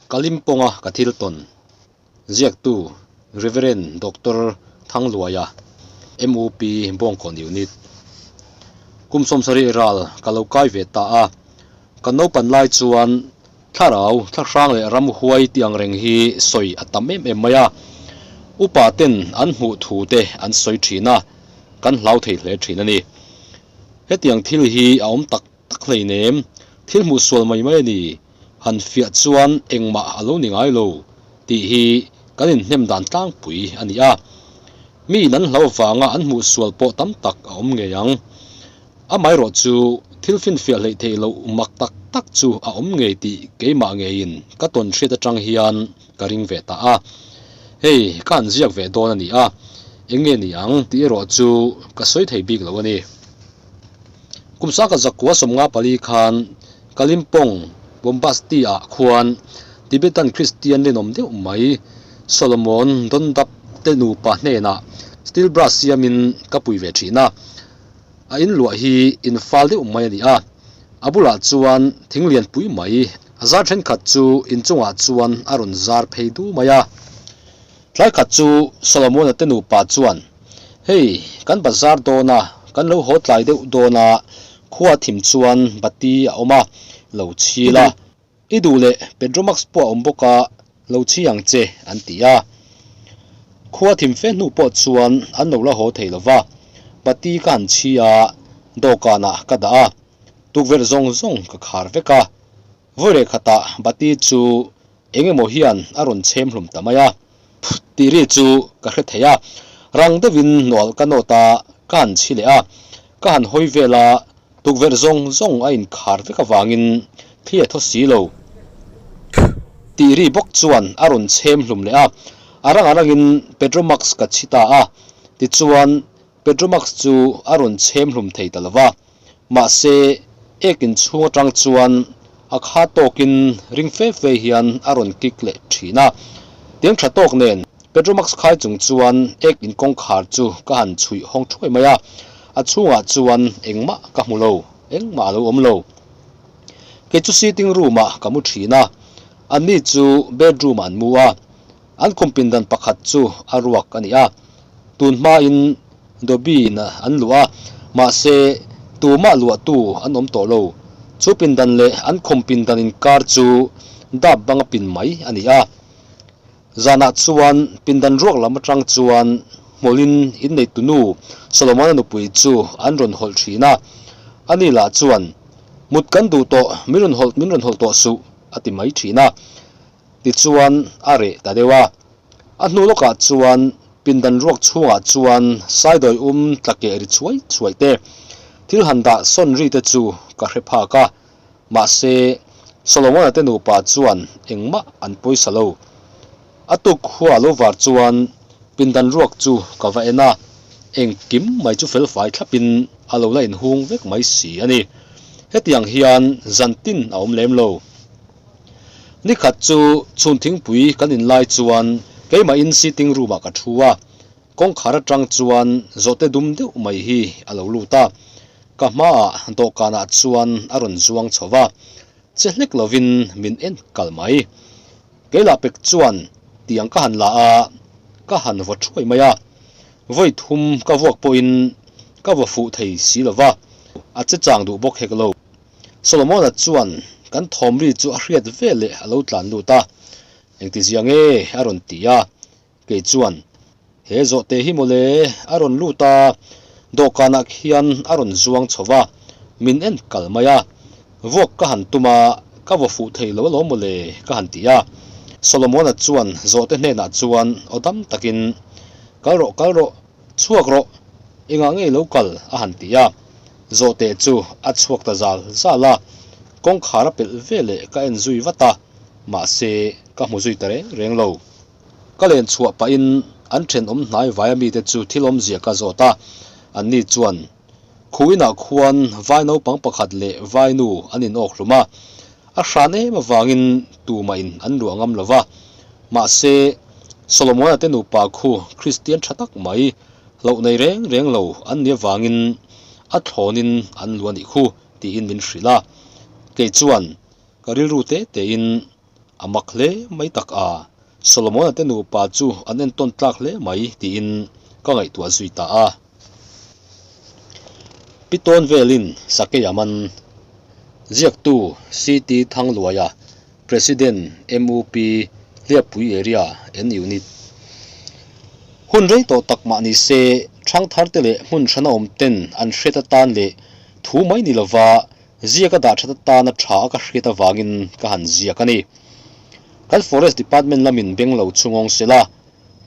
Kalimponga ka thil tawn ziaktu Rev. Doctor Thangluaia, MUP Bawngkawn Unit. Kum 70 ral ka lo kai ve ta a, kan naupan lai chuan thlarau, thlahrang leh ramhuai tih ang reng hi sawi a tam em em mai a, upa ten an hmuh thu te an sawi thin a, kan hlau thei hle thin a ni. Hetiang thil hi a awm tak tak hleinem, thil hmuh sual mai mai a ni, han fiah chuan engmah a lo ni ngai lo tih hi kan inhnem dan tlangpui a ni a. Miin an hlau vanga an hmuh sual pawh tam tak a awm ngei ang. Amaherawh chu thil finfiah hleih theih loh mak tak tak chu a awm ngei tih keimah ngeiin ka tawn hriat atang hian ka ring ve ta a. Hei ka han ziak ve dawn a ni a, eng nge ni ang tih erawh chu ka sawi thei bik lo a ni. Kum saka zakua 54 khan Kalimpong, Bombasti ah khuan Tibetan Kristian rinawm deuh mai Solomon Dondap te nupa hnenah steel brush siamin ka pui ve thin a. A in luah hi in fal deuh mai a ni a, a bulah chuan thing lian pui mai a zar thenkhat chu inchungah chuan a rawn zar phei du mai a. Tlai khat chu Solomon-a te nupa chuan, Hei, kan bazar dawn a, kan lo haw tlai deuh dawn a, khua thim chuan bati a awm a, lo chhil a. I duh leh Petromax pawh a awm bawk a, lo chhi ang che, an ti a. Khua thim fe hnu pawh chuan an lo la haw thei lo va, bati ka han chhi a, dawhkanah ka dah a, tukverh zawng zawng ka khar vek a. Vawi leh khatah bati chu Eng emaw hian a rawn chhem hlum ta mai a, phut tih ri chu ka hre thei a, rang deuhin hnual ka nawt a, ka han chhi leh a, ka han hawi vel a, tukverh zawng zawng a inkhar vek avangin thli a thaw si lo. Phut tih ri bawk chuan a rawn chhem hlum leh a, a rang a rangin Petromax ka chhi ta a, tichuan Petromax chu a rawn chhem hlum thei ta lo va. Mahse, ek inchhung atang chuan a kha tawkin ring fe fe hian a rawn kik leh thin a. Tiang tha tawk nen Petromax khai chung chuan ek in kawngkhar chu ka han chhuih hawng thuai mai a, a chhungah chuan engmah ka hmu lo, engmah a lo awm lo. Kei chu sitting room ah ka mu thin a, anni chu bedroom ah an mu a, an khum pindan pakhat chu a ruak a ni a. Tun hmain Dobby in an luah a, mahse tumah luahtu an awm tawh lo. Chu pindan leh an khum pindan inkar chu dap banga pin mai a ni a. Zanah chuan pindan ruak lam atang chuan hmawlhin inneitunu Solomon-a nupui chu an rawn hawlh thin a. Ani lah chuan, Mut kan duh tawh, min rawn hawlh min rawn hawlh tawh suh, a ti mai thin a. Tichuan a reh ta deuh a. A hnu lawkah chuan pindan ruak chhungah chuan saidawi um tla keh ri chhuai chhuai te, thil han dah sawn ri te chu ka hre phak a. Mahse, Solomon-a te nupa chuan engmah an pawisa lo. A tuk khua lo var chuan pindan ruak chu ka va en a, engkim mai chu felfai thlapin a lo la inhung vek mai si a ni. Hetiang hian zantin a awm lem lo. Nikhat chu chhun thingpui kan in lai chuan keimahin sitting room ah ka thu a, kawngkhar atang chuan zawhte dum deuh mai hi a lo lut a, ka hmaah dawhkanah chuan a rawn zuang chho va, che hlek lovin min en kal mai. Keilah pek chuan tiang ka han la a, ka han vaw thuai mai a, vawi thum ka vuak pawhin ka vaw fuh thei si lo va, a che chang duh bawk hek lo. Solomona chuan kan thawmri chu a hriat ve leh a lo tlan lut a, Engtizia nge? a rawn ti a. Kei chuan, He zawhte hi mawle a rawn lut a, dawhkanah khian a rawn zuang chho va, min en kal mai a. Vuak ka han tum a, ka vaw fuh thei lo alawm mawle ka han ti a. Solomona chuan zawhte hnenah chuan aw dam takin, Kal rawh, kal rawh, chhuak rawh, engah nge i lo kal? a han ti a. Zawhte chu a chhuak ta zal zal a, kawngkhar a pelh ve leh ka en zui vat a, mahse ka hmu zui ta reng reng lo. Ka len chhuah pahin an thenawm hnai vai amite chu thil awmzia ka zawt a, anni chuan Khuinah khuan vai naupang pakhat leh vai nu an inawk hlum a, a hran em avangin tumahin an luah ngam lo va, mahse Solomona te nupa khu Kristian tha tak mai Hlauh nei reng reng lo an nih avangin a thlawnin an lu a nih khu tiin min hrilh a. Kei chuan ka rilru te tein A mak hle mai tak a, Solomona te nupa chu an entawn tlak hle mai tiin ka ngaihtuah zui ta a. Pitawn velin Sakei a man. Ziaktu CT Thangluaia, President MUP Hliappui Area N Unit. Hun rei tawh tak mah ni se, thangthar te leh hmun hrana awm ten an hriat atan leh thu mai ni lova Ziak a dah that atana tha a ka hriat avangin ka han ziak a ni. Kan Forest Department lamin beng lo chungawng sela,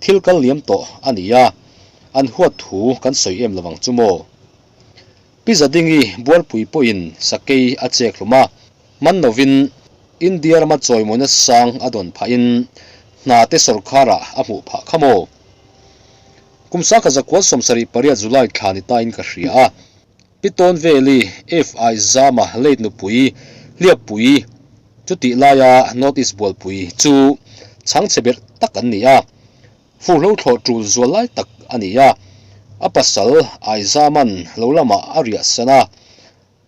thil kal liam tawh a ni a, an huat thu kan sawi em lovang chu maw? Pi Zadingi Bualpui pawhin sakei a chek hlum a, hman lovin India rama chawimawina sang a dawn phahin hna te sawrkharah a hmuh phah kha maw? Kum sangkhat zakual 78 July thla ni tain ka hria a. Pi Tawnveli, FI Zama late nupui Hliappui chutih laia North East Bualpui chu chhangchhe berh tak an ni a, furhlo thlawh tul zual lai tak a ni a, a pasal Aizaman lo lamah a riah san a,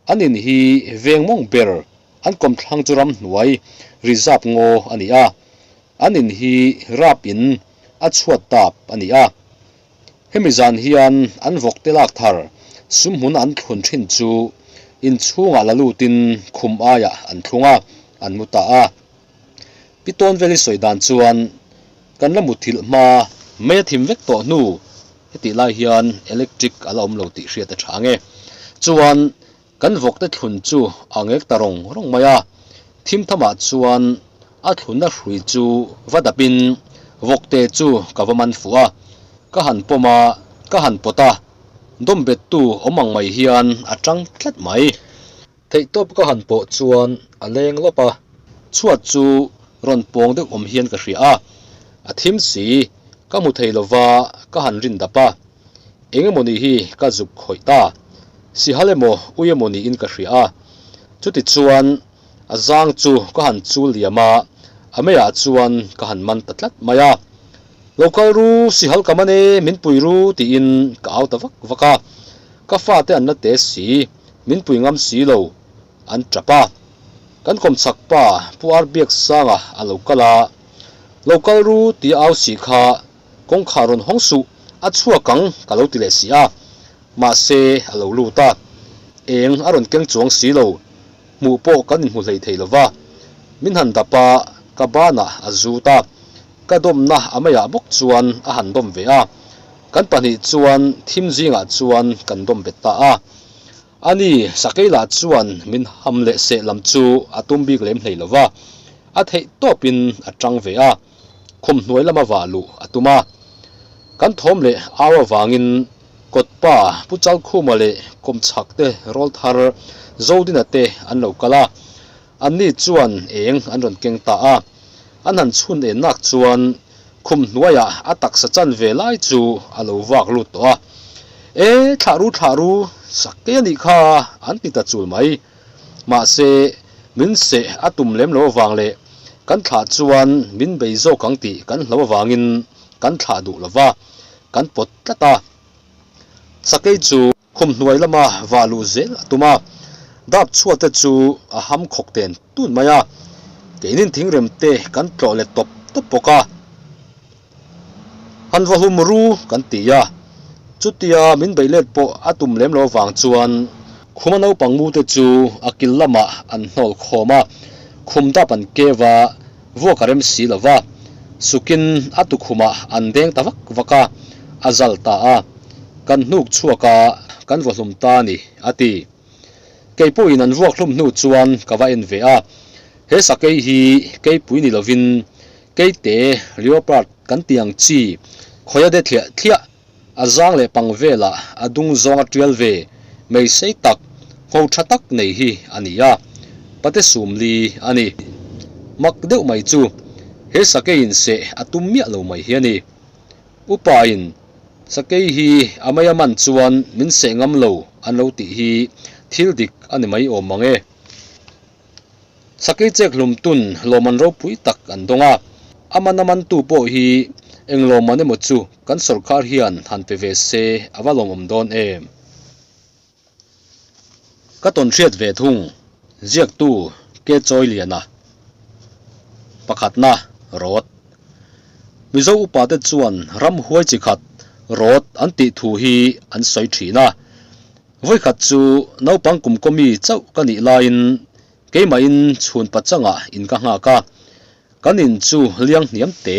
an in hi veng mawng ber an kawmthlang chu ramhnuai reserve ngaw a ni a, an in hi rap in a chhuat tap a ni a. Hemi zan hian an vawk te lak thar sumhmun an thlun thin chu inchhungah la lutin khum aiah an thlung a, an mu ta a. Pi Tawnveli sawi dan chuan kan la muthilh hma mai a thim vek tawh hnu hetih lai hian electric a la awm lo tih hriat a tha ang e. Chuan Kan vawkte thlun chu a ngek ta rawng rawng mai a, thim thamah chuan a thlunna hrui chu va dapin vawkte chu ka va man fuh a, ka han pawm a, ka han pawt a, dawm bettu awm ang mai hian a tang tlat mai. Theihtawp ka han pawh chuan a leng lawp a, chhuat chu rawn pawng deuh awm hian ka hria a, a thim si, ka hmu thei lova ka han rin dap a. Eng emaw ni hi ka zuk khawih ta. Sihal emaw ui emaw niin ka hria a. Chuti chuan a zang chu ka han chul liam a, a meiah chuan ka han man ta tlat mai a. Lo kal ru, sihal ka man e, min pui ru tiin ka au ta vak vak a. Ka fate an la te si, min pui ngam si lo, an tap a. Kan kawmchhak pa Pu Arbiaksanga a lo kal a, Lo kal ru tia au si kha Kawngkhar rawn hawng suh, a chhuak ang ka lo ti leh si a, mahse a lo lut a, eng a rawn keng chuang si lo, hmuh pawh kan inhmu hlei thei lo va, min han dap a, ka banah a zut a, ka dawmna a meiah bawk chuan a han dawm ve a, kan pahnih chuan thim zingah chuan kan dawm bet ta a, ani Sakeilah chuan min ham leh seh lam chu a tum bik lem hlei lo va, a theih tawpin a tang ve a. Khum hnuai lama vah luh a tum a. Kan thawm leh au avangin kawtpa Pu Chalkhuma leh kawmchhak te rawlthar Zodina te an lo kal a. Anni chuan eng an rawn keng ta a. An han chhun en nak chuan khum hnuaiah a taksa chan ve lai chu a lo vak lut tawh a. E, thlah ru thlah ru, sak te a nih kha an ti ta chul mai. Mahse, min seh a tum lem lo avang leh kan thlah chuan min bei zawk ang tih kan hlo avangin kan thlah duh lo va, kan pawt tlat a. Sakei chu khum hnuai lama vah luh zel a tum a, dap chhuat te chu a ham khawk ten tun mai a, keinin thingrem te kan tlawh let tawp tawp bawk a. Han va hlum ru kan ti a, chutia min beih let pawh a tum lem lo avang chuan khuma naupang mu te chu a kil lamah an hnawl khawm a, khum dap an keu a, vuak a rem si lo va, sukin a tukhumah an deng ta vak vak a, a zal ta a, kan hnuk chhuak a, kan va hlum ta a ni, a ti. Kei pawhin an vuak hlum hnu chuan ka va en ve a, he sakei hi keipui ni lovin keite leopard kan tih ang chi khawia de thliah thliah a zang leh pang velah a dung zawng a tial ve mai sei tak ngho tha tak nei hi a ni a, pate sumli a ni. Mak deuh mai chu he sakeiin seh a tum miah lo mai hi a ni. Upain Sakei hi a mai a man chuan min seh ngam lo an lo tih hi thil dik a ni mai awm mang e. Sakei chek hlum tun lawmman ropui tak an dawng a, a man a mantu pawh hi eng lawmman emaw chu kan sawrkar hian han pe ve se a va lawmawm dawn em. Ka tawn hriat ve thung, ziaktu Ke Chawiliana. Pakhatna, Rawt. Mizo upate chuan ramhuai chi khat rawt an tih thu hi an sawi thin a. Vawikhat chu naupang kum kawmi chauh ka nih laiin keimahin chhun pachangah in ka nghak a. Kan in chu liang hniam te,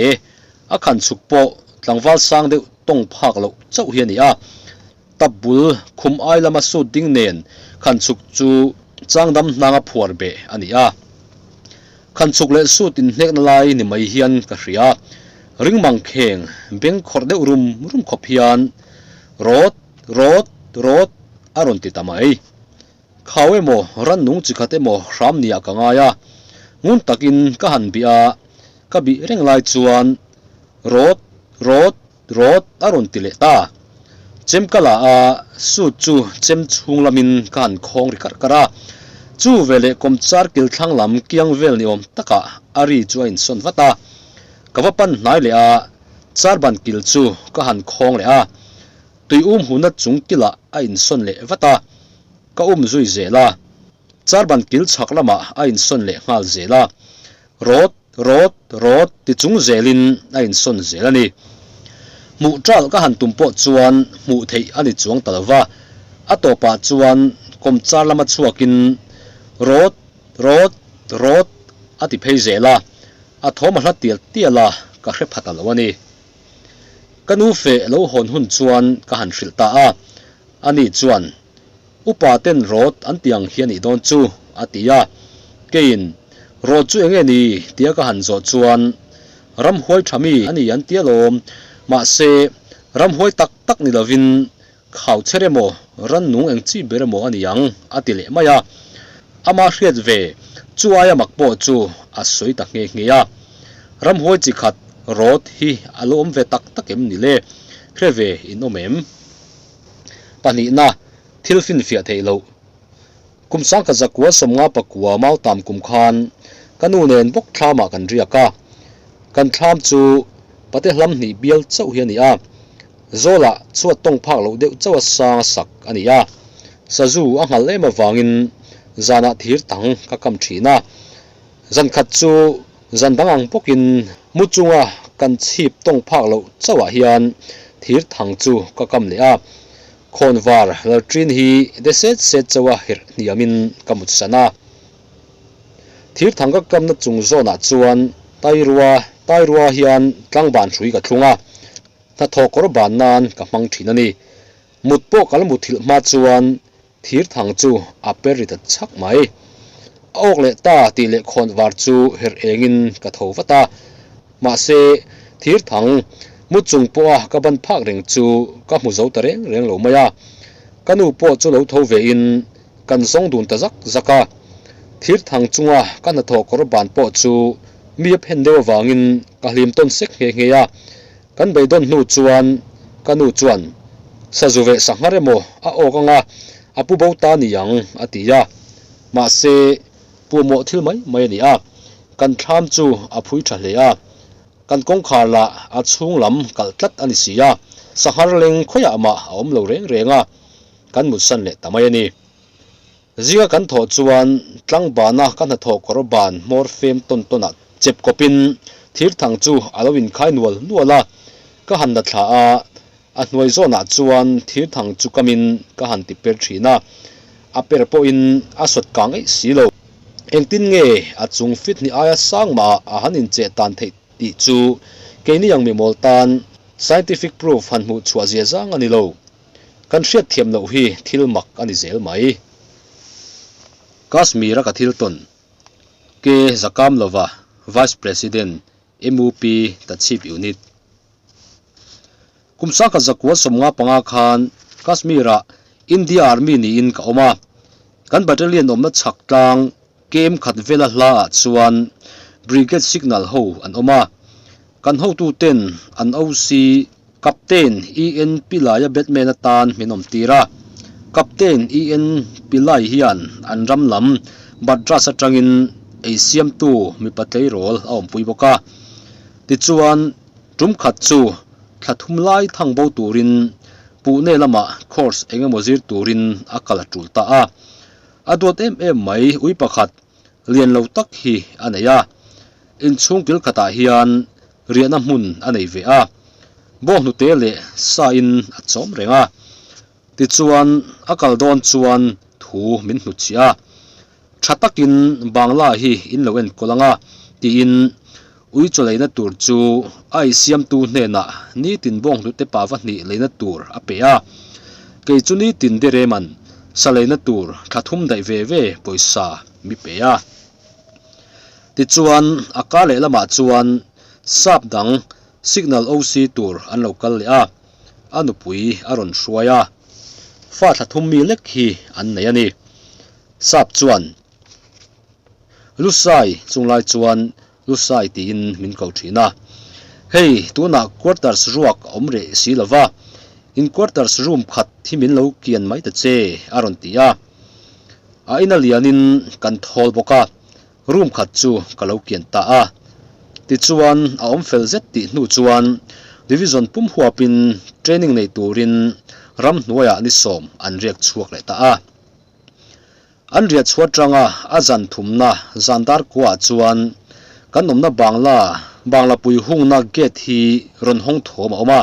a khan chhuk pawh tlangval sang deuh tawng phak loh chauh hi a ni a. Tap bul khum ai lama sut ding nen khan chhuk chu changdam hnanga phuar beh a ni a. Khan chhuk leh sut inhnekna lai ni mai hian ka hria. Ring mang kheng beng khawrh deuh rum rum khawp hian Rawt, rawt, rawt a rawn ti ta mai. Khau emaw, rannung chi khat emaw hram niah ka ngai a, ngun takin ka han bih a, ka bih reng lai chuan Rawt, rawt, rawt a rawn ti leh ta. Chem ka la a, suit chu chem chhung lamin ka han khawng ri karh karh a. Chu veleh kawmchar kil thlang lam kiang vel ni awm takah a ri chu a insawn vat a. Ka va pan hnai leh a, char ban kil chu ka han khawng leh a. Tui um huna chung kilah a insawn leh vat a, ka um zui zel a. Char ban kil chhak lamah a insawn leh nghal zel a. Rawt, rawt, rawt ti chung zelin a insawn zel a ni. Hmuh ṭalh ka han tum pawh chuan hmuh theih a ni chuang ta lo va, a tawpah chuan kawmchar lama chhuakin Rawt, rawt, rawt a ti phei zel a, a thawm a hla tial tial a, ka hre pha ta lo a ni. Ka nu feh lo hawn hun chuan ka han hrilh ta a, ani chuan, Upa ten rawt an ti ang hi a nih dawn chu, a ti a. Keiin, Rawt chu enge ni? tia ka han zawh chuan, Ramhuai tha mi a ni an ti alawm, mahse, ramhuai tak tak ni lovin khau chher emaw, rannung eng chi ber emaw a ni ang, a ti leh mai a. Ama hriat ve, chu aia mak pawh chu a sawi ta nghe nghe a. Ramhuai chi khat rawt hi a lo awm ve tak tak em ni le? Hre ve in awm em? Pahnihna, thil finfiah theih loh. Kum sangkhat zakua sawmnga pakua mautam kum khan ka nu nen bawk thlamah kan riak a. Kan thlam chu pate hlam hnih bial chauh hi a ni a. Zawlah chhuat tawng phak loh deuh chauh a sang a sak a ni a. Sazu a nghal em avangin zanah thir tang ka kam thin a. Zan khat chu zan dang ang bawkin mu chunga kan chhip tawng phak loh chauhah hian thir thang chu ka kam leh a. Khawnvar lalṭin hi de set set chauha herh hniamin ka mut san a. Thir thang ka kamna chung zawnah chuan Tairua Tairua hian tlangban hrui ka thlung a, hnathawh kawr ban nan ka hmang thin a ni. Mut pawh ka la muthilh hma chuan Thir thang chu a per ri ta chhak mai. A awk leh ta tih leh khawn var chu herh engin ka tho vat a. Mahse, thir thang mu chung pawha ka ban phak reng chu ka hmu zo ta reng reng lo mai a. Ka nu pawh chu lo tho vein kan zawng dun ta zak zak a. Thir thang chunga ka hnathawh kawr ban pawh chu mi a phen deuh avangin ka hlim tawn sek nghe nghe a. Kan beidawn hnu chuan ka nu chuan, Sazu veh sanghar emaw a awk anga a pu bo ta ni ang, a ti a. Mahse, puhmawh thil mai mai a ni a. Kan thlam chu a phui tha hle a. Kan kawngkhar lah a chhung lam kalh tlat a ni si a. Sanghar leng khawiah mah a awm lo reng reng a. Kan mutsan leh ta mai a ni. Zinga kan thawh chuan tlangbana ka hnathawh kawr ban hmawr fem tawn tawnah chep kawpin thir thang chu a lo inkhai nual nual a, ka han la thla a, a hnuai zawnah chuan thir thang chu kamin ka han ti per thin a, a per pawhin a sawt kang eih si lo. Engtin nge a chung fit hnih aia sang mah a han incheh tan theih tih chu keini ang mimawl tan scientific proof han hmuh chhuah zia zang a ni lo. Kan hriat thiam loh hi thil mak a ni zel mai. Kashmir-a ka thil tawn K. Zakamlova, Vice President, MUP, Tachhip Unit. Kum sangkhat zakua 55 khan Kashmir-ah India Army niin ka awm a. Kan battalion awmna chhak tlang KM khat vela hlaah chuan Brigade Signal ho an awm a. Kan hotuten an OC Captain EN Pillai-a batman atan min awm tir a. Captain EN Pillai hian an ram lam Madras atangin ei siamtu mipa tleirawl a awmpui bawk a. Tichuan, tum khat chu thla thum lai thang bo turin Pune lamah course eng emaw zir turin a kal a tul ta a. A duat em em mai ui pakhat lian lo tak hi a nei a. Inchhung kil khatah hian riahna hmun a nei ve a, bawnghnute leh sa in a chawm reng a. Tichuan a kal dawn chuan thu min hnutchhiah a, Tha takin Bangla hi in lo enkawl ang a, tiin ui chaw leina tur chu a eisiamtu hnenah nitin bawnghnute pa va hnih leina tur a pe a. Kei chu nitin Dereman sa leina tur thla thum daih ve ve pawisa mi pe a. Tichuan a kar leh lamah chuan sap dang signal OC tur an lo kal leh a, a nupui a rawn hruai a. Fa thla thum mi lek hi an nei a ni. Sap chuan, Lusai chunglai chuan Lusai tiin min ko thin a. Hei, tunah quarters ruak a awm reh si lo va, in quarters room khat hi min lo kian mai ta che, a rawn ti a. A ina lianin kan thawl bawk a, room khat chu ka lo kian ta a. Tichuan, a awm fel zet tih hnu chuan division pum huapin training nei turin ramhnuaiah ni sawm an riak chhuak leh ta a. An riah chhuat ranga a zan thumna zan dar kuaah chuan kan awmna Bangla Bangla pui hungna gate hi rawn hawng thawm a awm a.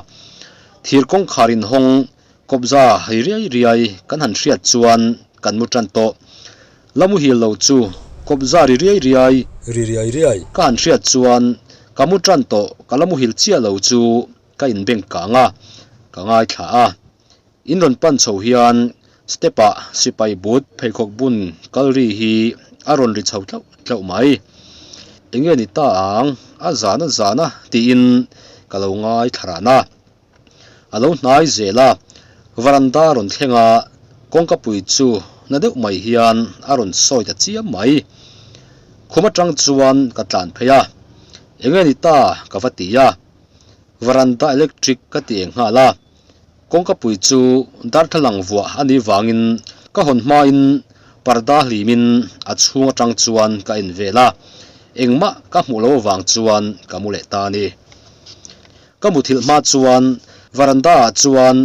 Thir kawngkhar inhawng kawpza hei riai riai kan han hriat chuan kan mu tan tawh. La muhil lo chu kawpza ri riai riai ri riai riai ka han hriat chuan ka mu tan tawh ka la muhil chiah lo chu ka inbeng kang a, ka ngaithla a. In rawn pan chho hian step ah sipai but pheikhawk bun kal ri hi a rawn ri chho tlauh tlauh mai. Enge ni ta ang a zan a zan a tiin ka lo ngai thla ran a. A lo hnai zel a, varanda rawn thleng a kawngka pui chu na deuh mai hian a rawn sawi ta chiam mai. Khum atang chuan ka tlan phei a, enge ni ta ka va ti a, varanda electric ka ti eng nghal a. Kawngkapui chu darthlalang vuah a nih vangin ka hawn hmain parda hlimin a chhung atang chuan ka en vel a, engmah ka hmuh loh avang chuan ka mu leh ta a ni. Ka muthilh hma chuan varanda ah chuan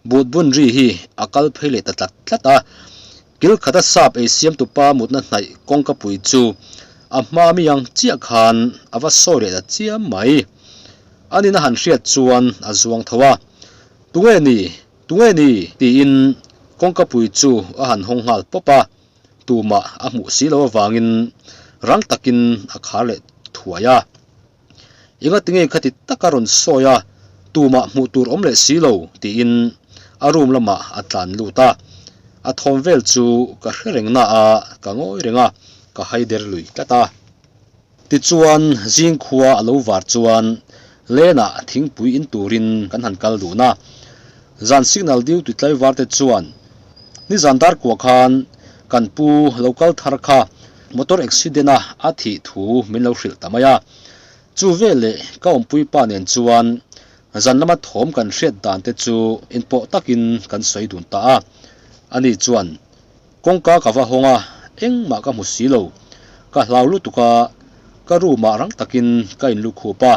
but bun ri hi a kal phei leh ta tlat tlat a, kil khata sap ei siamtupa mutna hnaih kawngkapui chu a hma mi ang chiah khan a va sawi leh ta chiam mai. A nina han hriat chuan a zuang tho a, Tunge ni? Tunge ni? tiin kawngkapui chu a han hawng nghal pawp a, tumah a hmuh si lo avangin rang takin a khar leh thuai a. Enga tinge khati taka rawn sawi a, tumah hmuh tur awm leh si lo tiin a room lamah a tlan lut a, a thawm vel chu ka hre reng na a, ka ngawi reng a, ka haider lui tlat a. Tichuan, zingkhua a lo var chuan lenah thingpui in turin kan han kal dun a. Zan signal duty tlaivar te chuan nizan dar kua khan kan pu lo kal thar kha motor accident a a thih thu min lo hrilh ta mai a. Chu veleh ka awmpui pa nen chuan zan lama thawm kan hriat dan te chu inpawh takin kan sawi dun ta a. Ani chuan Kawngka ka va hawng a, engmah ka hmu si lo. Ka hlau lutuk a, ka room ah rang takin ka in lukhup a.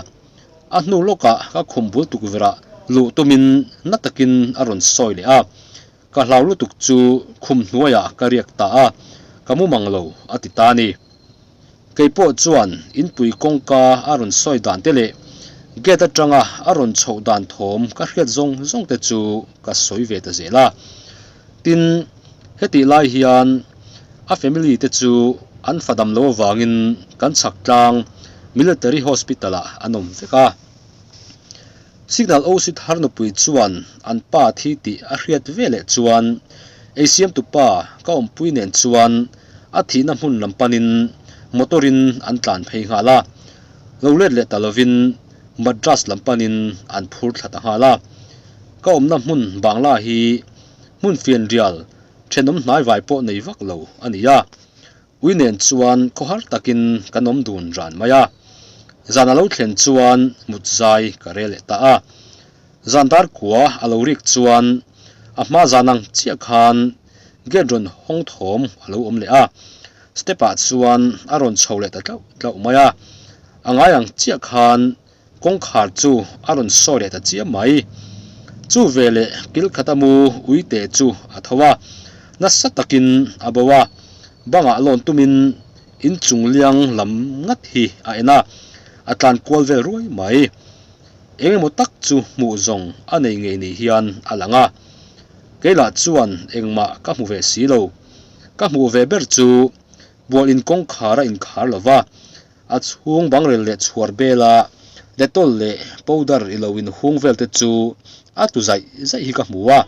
A hnu lawkah ka khum bul tukverh ah luh tumin na takin a rawn sawi leh a. Ka hlau lutuk chu khum hnuaiah ka riak ta a, ka mu mang lo a ti ta a ni. Kei pawh chuan inpui kawngka a rawn sawi dan te leh gate atanga a rawn chhoh dan thawm ka hriat zawng zawng te chu ka sawi ve ta zel a. Tin, hetih lai hian a family te chu an fadam lo avangin kan chhak tlang Military Hospital ah an awm vek a. Signal OC thar nupui chuan an pa thi tih a hriat ve leh chuan eisiamtu pa ka awmpui nen chuan a thihna hmun lam panin motor in an tlan phei nghal a, lo let leh ta lovin Madras lam panin an phur thla ta nghal a. Ka awmna hmun Bangla hi hmun fianrial thenawm hnaivai pawh nei vak lo a ni a. Ui nen chuan khawhar takin kan awm dun ran mai a. Zan a lo thlen chuan mut zai ka rel leh ta a. Zan dar kua a lo rik chuan a hma zan ang chiah khan gate rawn hawng thawm a lo awm leh a. Step ah chuan a rawn chho leh ta tlauh tlauh mai a. A ngai ang chiah khan Kawngkhar chu a rawn sawi leh ta chiam mai. Chu veleh kil khata mu uite chu a tho a, nasa takin a bo a, bangah lawn tumin inchung liang lam ngat hi a en a. A tlan kual vel ruai mai. Eng emaw tak chu hmuh zawng a nei ngei ni hian a lang a. Kei lah chuan engmah ka hmu ve si lo. Ka hmuh ve ber chu bual in kawngkhar a inkhar lo va, a chhung bangrel leh chhuar bela Dettol leh powder i lo inhung vel te chu a tlu zaih zaih hi ka hmu a.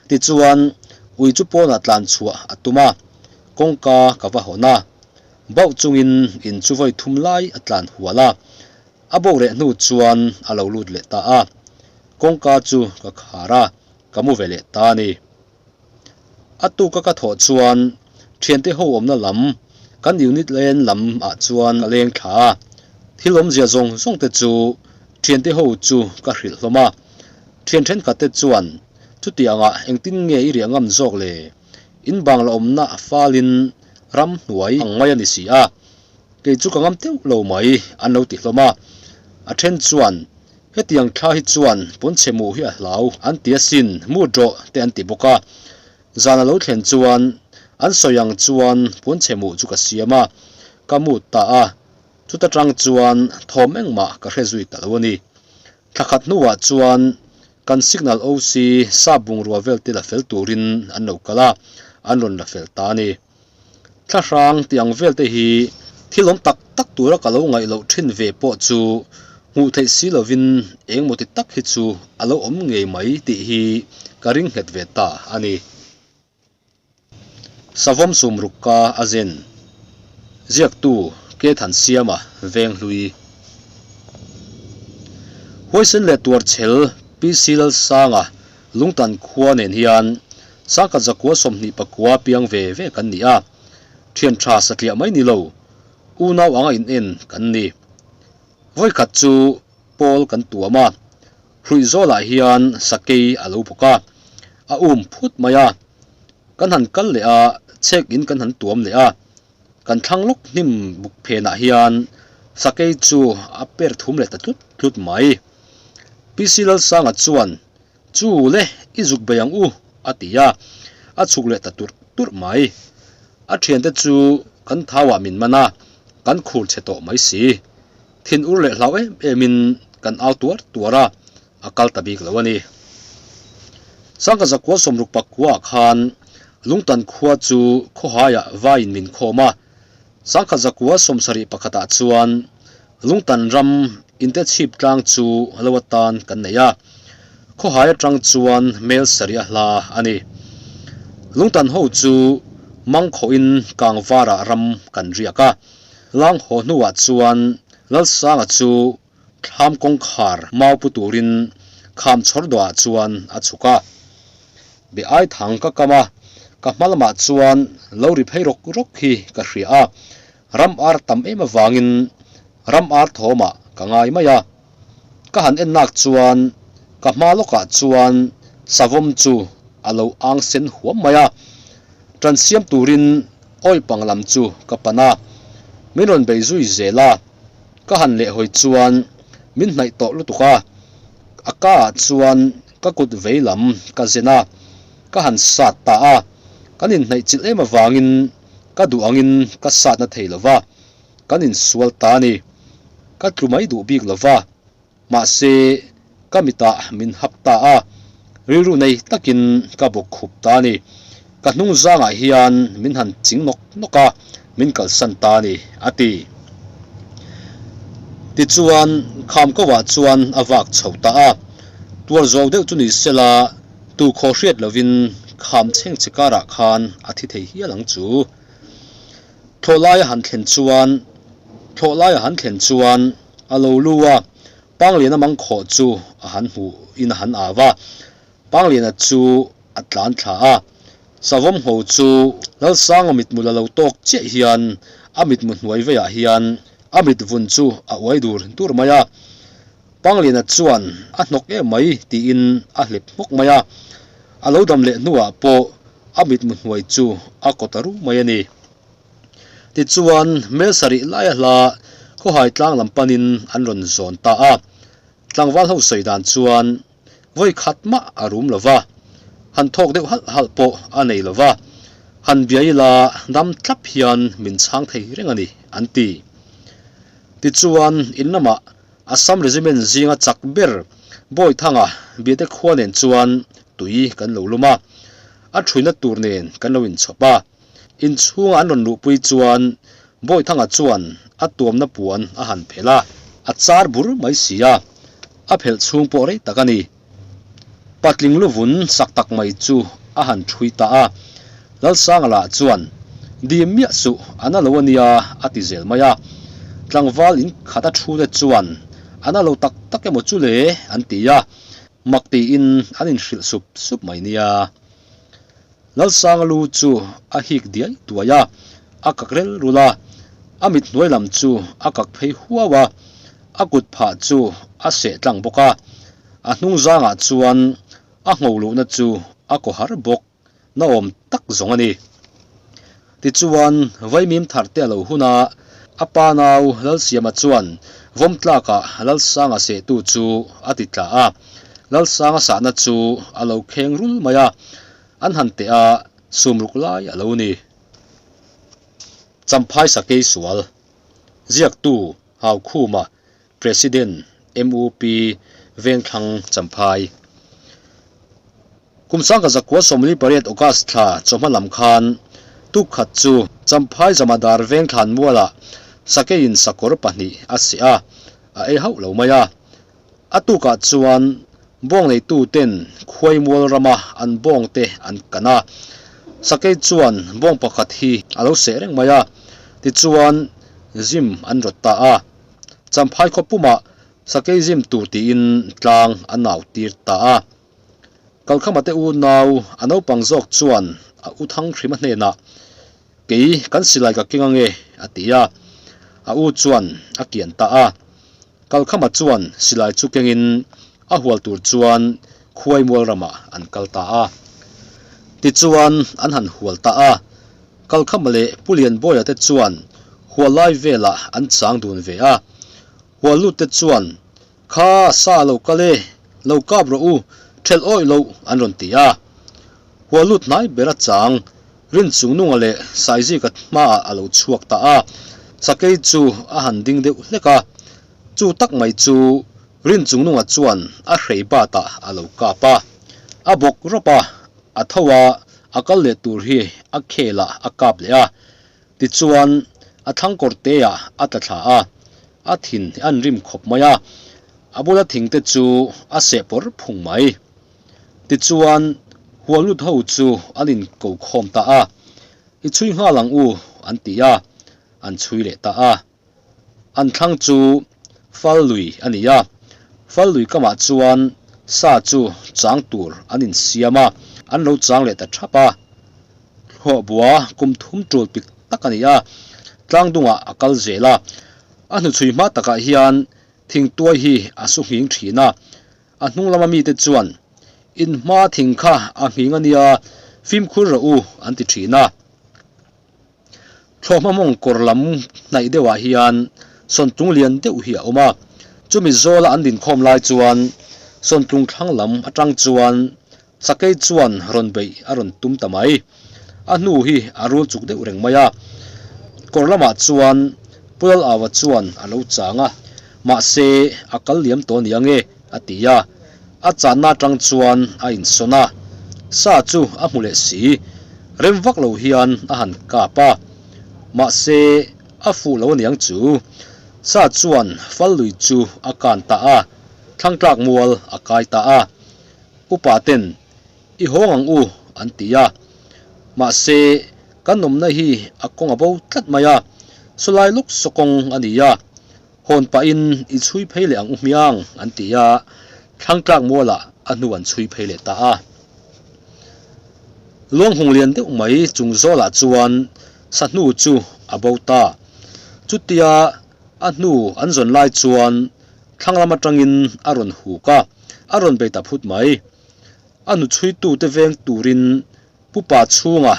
Tichuan, ui chu pawnah tlan chhuah a tum a, kawngka ka va hawn a. Bauh chungin in chu vawi thum lai a tlan hual a, a bo reh hnu chuan a lo lut leh ta a. Kawngka chu ka khar a, ka mu ve leh ta a ni. A tuka ka thawh chuan thiante ho awmna lam, kan unit len lam ah chuan ka leng thla a. Thil awmzia zawng zawng te chu thiante ho chu ka hrilh hlawm a. Thian thenkhat te chuan chutiangah engtin nge i riah ngam zawk le? In bangla awmna a falin ram hnuai ang mai a ni si a, kei chu ka ngam teuh lo mai an lo ti hlawm a. A then chuan hetiang thla hi chuan pawnchhe muh hi a hlau an ti asin mut rawh te an ti bawk a. Zan a lo thlen chuan an sawi ang chuan pawnchhe muh chu ka siam a, ka mut ta a. Chuta tang chuan thawm engmah ka hre zui ta lo a ni. Thla khat hnuah chuan kan signal OC sap bungrua vel te la fel turin an lo kal a, an rawn la fel ta a ni. Thla hrang tih ang vel te hi thil awm tak tak tura ka lo ngaih loh thin ve pawh chu hmuh theih si lovin engmaw ti tak hi chu a lo awm ngei mai tih hi ka ring nghet ve ta a ni. Savawm Sumrukka a zen. Ziaktu Kethansiama Venghlui. Huaisen leh Tuarchhel PC Lalsanga Lungtan khua nen hian Sangkhat zakua 29 piang ve ve kan ni a, thian tha satliah mai ni lo, unau anga in en kan ni. Vawikhat chu pawl kan tuam a, Hruihzawlah hian sakei a lo bawk a, a um phut mai a. Kan han kal leh a, chhek in kan han tuam leh a. Kan thlang lawk hnim buk phenah hian sakei chu a per thum leh ta tlut tlut mai. PC Lalsanga chuan, Chu le, i zuk bei ang u, a ti a, a chhuk leh ta turh turh mai. A thiante chu kan thauah min man a, kan khur chhe tawh mai si. Thin ur leh hlau em em in kan au tuar tuar a, a kal ta bik lo a ni. Sangka zakua 69 ah khan Lungtan khua chu khawhaiah vaiin min khawm a, Sangkhat zakua 71 ah chuan Lungtan ram inte chhip tlang chu lo atan kan nei a, khawhai atang chuan mel sarih a hla a ni. Lungtan ho chu mangkhawhin Kangvarah ram kan riak a. Lang haw hnuah chuan Lalsanga chu thlam kawngkhar mau pu turin kham chhawr dawhah chuan a chhuk a. Be ai thang ka kam a, ka hma lamah chuan lo ri phei rawk rawk hi ka hria a, ram ar tam em avangin ram ar thawmah ka ngai mai a. Ka han en nak chuan ka hma lawkah chuan savawm chu a lo ang sen huam mai a, ṭan siam turin awih pang lam chu ka pan a, min rawn bei zui zel a, ka han lehhawi chuan min hnaih tawh lutuk a, a ka ah chuan ka kut vei lam ka zen a, ka han sat ta a, kan inhnaih chilh em avangin ka duh angin ka satna thei lo va, kan insual ta a ni. Ka tlu mai duh bik lo va, mahse ka mitah min hap ta a, rilru nei takin ka bawk khup ta a ni. Ka hnung zangah hian min han ching nawk nawk a, min kalsan ta a ni, a ti. Tichuan, Khamkawah chuan a vak chho ta a, tuar zo deuh chu ni sela, tu khaw hriat lovin kham chheng che karah khan a thi thei hial ang chu. Thlawh laia han thlen chuan Thlawh laia han thlen chuan a lo lu a, Pangliana mangkhawh chu a han hmuh in a han au a, Pangliana chu a tlan thla a, Savawm ho chu Lalsanga mitmu la lo tawk chiah hian a mitmu hnuai veiah hian a mit vun chu a uai dur dur mai a, Pangliana chuan a hnawk em mai tiin a hlep hmawk mai a, a lo dam leh hnuah pawh a mitmu hnuai chu a kaw ta ru mai a ni. Tichuan, hmel sarih laia hla khawhai tlang lam panin an rawn zawn ta a. Tlangval ho sawi dan chuan vawi khat mah a rum lo va, han thawk deuh halh halh pawh a nei lo va, han bia ila dam thlap hian min chhang thei reng a ni, an ti. Tichuan, in lamah Assam Regiment zinga chak ber Bawithanga Biate khua nen chuan tui kan lo lum a, a thuina tur nen kan lo inchhawp a. Inchhunga an rawn luhpui chuan Bawithanga chuan a tuamna puan a han phelh a, a char bur mai si a, a phelh chhung pawh rei tak a ni. Patling luvun sak tak mai chu a han ṭhui ta a, Lalsanga lah chuan, Dim miah suh, a na lo a nia, a ti zel mai a. Tlangval in khat a ṭhu te chuan, A na lo tak tak emaw chu le? an ti a, mak tiin an inhrilh sup sup mai nia. Lalsanga lu chu a hik diai duai a, a kak rel rul a, a mit hnuai lam chu a kak phei huau a, a kut phah chu a seh tlang bawk a, a hnung zangah chuan a ngho luhna chu a kaw har bawk na awm tak zawng a ni. Tichuan, vaimim thar te a lo hun a, a pa nau Lalsiama chuan vawmtlakah Lalsanga sehtu chu a ti tla a, Lalsanga sahna chu a lo kheng rul mai a, an han teh a, sumruk lai a lo ni. Champhai Sakei Sual, Ziaktu Haukhuma, President, MUP, Vengthlang Champhai. Kum sangka zakua 48 August thla chawhma lam khan tuk khat chu Champhai Jamadar Vengthlan mualah sakeiin sakawr pahnih a seh a, a ei hauh lo mai a. A tukah chuan bawng neitu ten khuaimual rama an bawng te an kan a, sakei chuan bawng pakhat hi a lo seh reng mai a, tichuan zim an rawt ta a. Champhai khaw pumah sakei zim tur tiin tlang a nau tir ta a. Kalkhama te unau a naupang zawk chuan a u Thanghrima hnenah, Kei kan silai ka keng ange, a ti a. A u chuan a kian ta a. Kalkhama chuan silai chu kengin a hual tur chuan Khuaimual ramah an kal ta a. Tichuan an han hual ta a. Kalkhama leh Pu Lianbawia te chuan hual lai velah an chang dun ve a. Hual lut te chuan Kha sa lo kal e, lo kap rawh u, thelh awih loh an rawn ti a. Hual lut hnai ber a chang, rin chung nunga leh Saizika hmaah a lo chhuak ta a, sakei chu a han ding deuh hlek a. Chu tak mai chu rin chung nunga chuan a hrei batah a lo kap a, a bawk rawp a, a tho a, a kal leh tur hi a khelah a kap leh a. Tichuan, a thlang kawr teah a tla thla a, a thin an rim khawp mai a, a bula thing te chu a seh pawr phung mai. Tichuan, huallut ho chu an inko khawm ta a, I chhui nghal ang u, an ti a, an chhui leh ta a. An thlang chu fal lui a ni a, fal lui kamah chuan sa chu chang tur an insiam a, an lo chang leh ta thap a. Hlawhbua kum thum tul pik tak a ni a, tlangdungah a kal zel a. A hnuchhui hma takah hian thingtuai hi a su nghing thin a, a hnung lama mite chuan, In hma thing kha a nghing a nia, fimkhur rawh u, an ti thin a. Thlawhhma mawng kawr lam hnaih deuhah hian sawntlung lian deuh hi a awm a, chumi zawla an dinkhawm lai chuan sawntlung thlang lam atang chuan sakei chuan rawn beih a rawn tum ta mai. A hnu hi a rul chuk deuh reng mai a, kawr lamah chuan Pu Lal-Aua chuan a lo chang a, mahse a kal liam tawh nia nge a ti a, a channa atang chuan a insawn a, sa chu a hmu leh si, rem vak lo hian a han kap a, mahse a fuh lo aniang chu, sa chuan fal lui chu a kan ta a, thlangtlak mual a kai ta a, upa ten i hawng ang u an ti a, mahse kan awmna hi a kawng a bo tlat mai a, sawlai lawk saw kawng a ni a, Hawn pahin i chhui phei leh ang u hmiang an ti a, thlangtlak mualah a hnu an chhui phei leh ta a. Luanghung lian deuh mai chung zawlah chuan sa hnu chu a bo ta. Chutia a hnu an zawn lai chuan thlang lam atangin a rawn huk a, a rawn bei ta phut mai. A hnu chhuitute veng turin Pu Pa chhunga,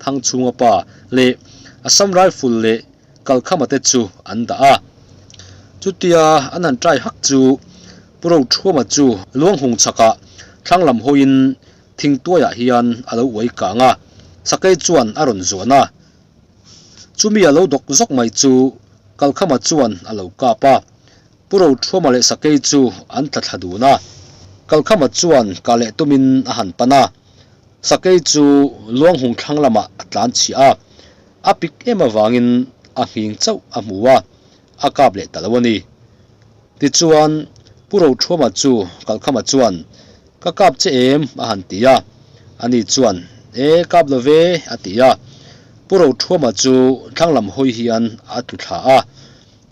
Thang chhunga pa leh Assam Rifle leh Kalkhama te chu an dah a. Chutia an han try hak chu Pu Rothuama chu Luanghung chhakah thlang lam hawiin thingtuaiah hian a lo uai kang a, sakei chuan a rawn zuan a. Chumi a lo dawk zawk mai chu. Kalkhama chuan a lo kap a, Pu Rothuama leh Sakei chu an tla thla dun a. Kalkhama chuan kah leh tumin a han pan a, Sakei chu Luanghung thlang lamah a tlan chhiah a, a pik em avangin a nghing chauh a hmu a, a kap leh ta lo a ni. Tichuan, Pu Rothuama chu Kalkhama chuan, Ka kap che em? a han ti a. Ani chuan, E, kap lo ve, a ti a. Pu Rothuama chu thlang lam hawi hian a tlu thla a.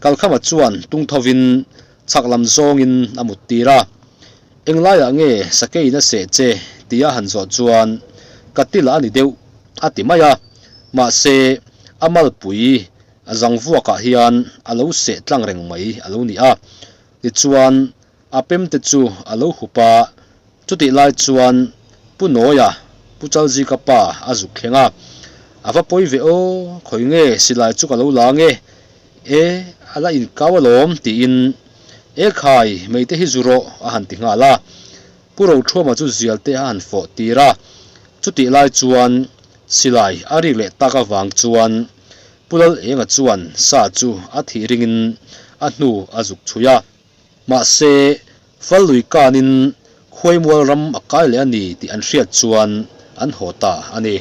Kalkhama chuan tung thovin chhak lam zawngin a mut tir a. Englaiah nge sakeiin a seh che? tia han zawh chuan, Ka til a ni deuh, a ti mai a. Mahse, a malpui a zang vuakah hian a lo seh tlang reng mai a lo ni a. Tichuan, a pemte chu a lo hup a, chutih lai chuan Pu Nawia, Pu Chalzika pa a zuk thleng a, A va pawi ve aw, khawi nge silai chu ka lo la nge? E, a la inkau alawm, tiin E khai, meite hi zu rawh, a han ti nghal a. Pu Rothuama chu zial te a han fawh tir a, chutih lai chuan silai a rik leh tak avang chuan Pu Lal Enga chuan sa chu a thih ringin a hnu a zuk chhui a. Mahse, fal lui kanin Khuaimual ram a kai leh a ni tih an hriat chuan an haw ta a ni.